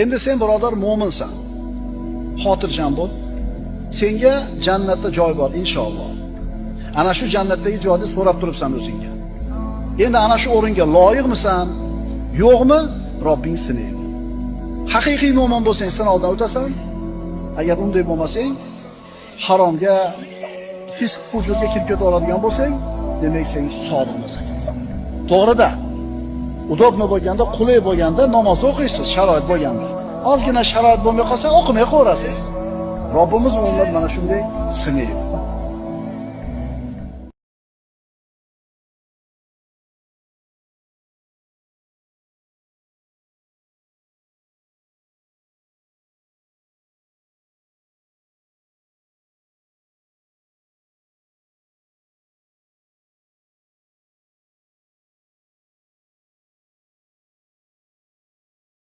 Endi sen birodar mo'minsan. Xotirjam bo'l. Senga jannatda joy bor inshaalloh. Ana shu jannatdagi joyni so'rab turibsan o'zingga. Endi ana shu o'ringa loyiqmisan, yo'qmi? Robbing sinaydi. Haqiqiy mo'min bo'lsang sinovdan o'tasan. Agar unday bo'lmasang, haromga, fisq fujurga kirib keta oladigan bo'lsang, demak sen sodiq emas ekansan. To'g'rida. Удобно bo'lganda, qulay bo'lganda namozni o'qiysiz, sharoit bo'lganda. Ozgina sharoit bo'lmay qolsa, o'qimay qo'yasiz. Robbimiz mo'minlarni mana shunday sinaydi.